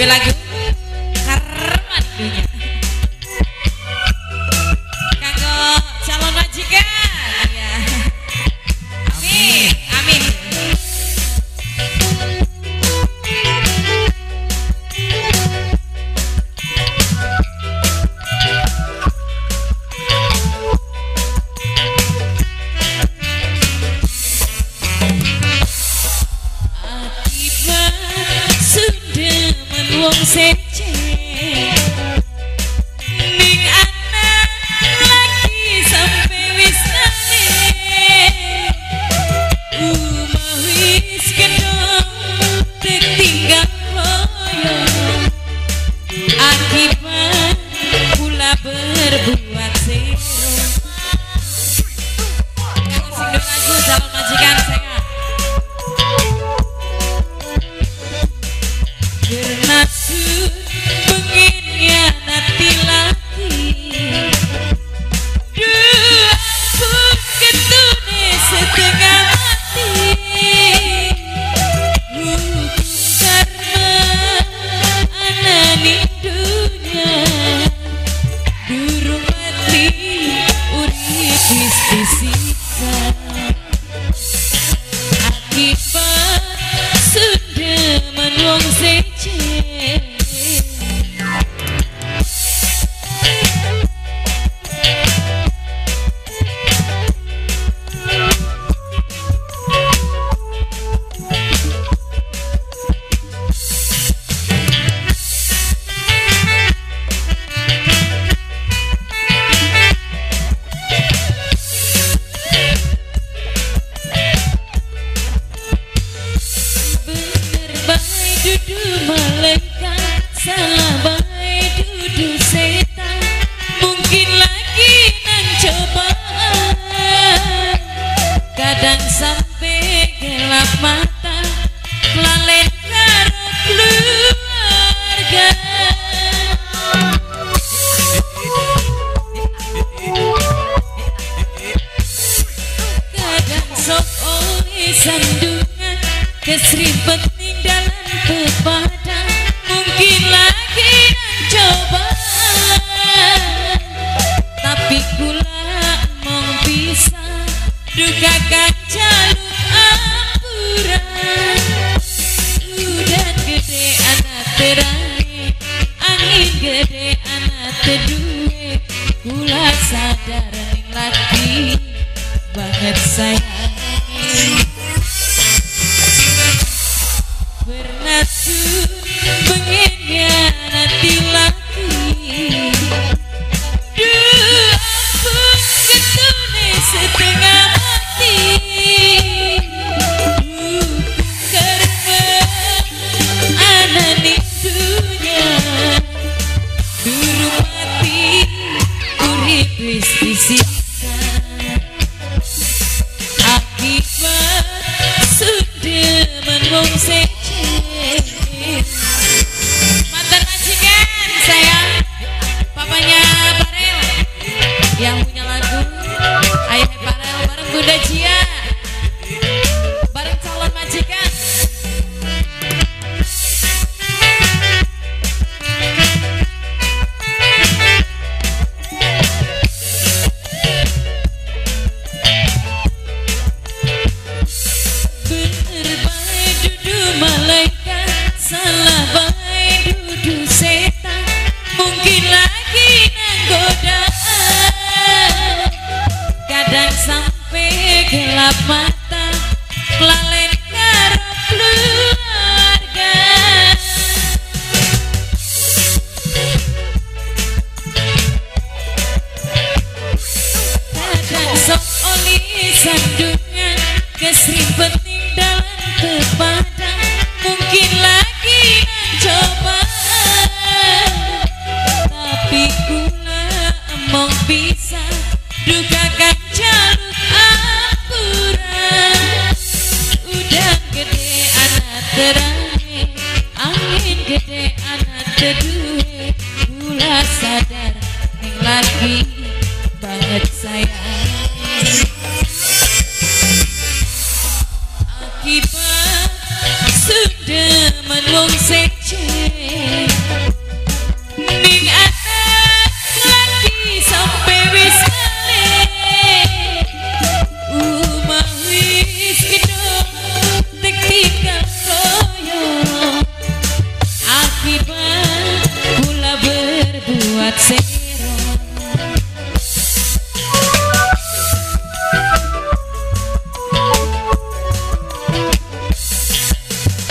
Sing duwe lagu Karma Dunya. Kanggo calon majikan ya. Amin, amin. Wong sece ning anak lagi sampe wis nane umah wis kendong tertinggal loyo akibat pula berbuat sero. Sing lagu calon majikan saya bermaksud pengennya nanti lagi. Duh ampun ketune setengah mati. Hukum karma anani dunya durung mati urip wis disiksa. Akibat sundeman wong sece. Dudu malaikat, salah bae dudu setan. Mungkin lagi nang cobaan, kadang sampai gelap mata, kelalen karo keluarga. Kadang sok oleh sandungan, kesripet ning dalan kepada. Mungkin lagi coba, tapi kula mong bisa duka jaluk ampura. Udan gede anak terange, angin gede anak teduhe. Kula sadar ning laki banget sayange. Bernasib pengennya nanti lagi. Duh ampun ketune setengah mati. Hukum karma anani dunya durung mati urip wis disiksa. Akibat sundeman wong sece. Mantan majikan saya, papanya Parel yang punya lagu Ayah Parel bareng Bunda Jia, bareng calon majikan. Bener bae dudu malaikat, salah bae dudu setan. Mungkin lagi nang godaan, kadang sampai gelap mata, kelalen karo keluarga. Kadang sok oli sandungan, kesripet ning dalan kepadang. Mungkin lagi nang cobaan, tapi kula emong bisa duka kan jaluk ampura. Udan gede anak terange, angin gede anak teduhe. Kula sadar ning laki banget sayange. Akibat sundeman wong sece.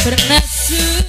Pernah.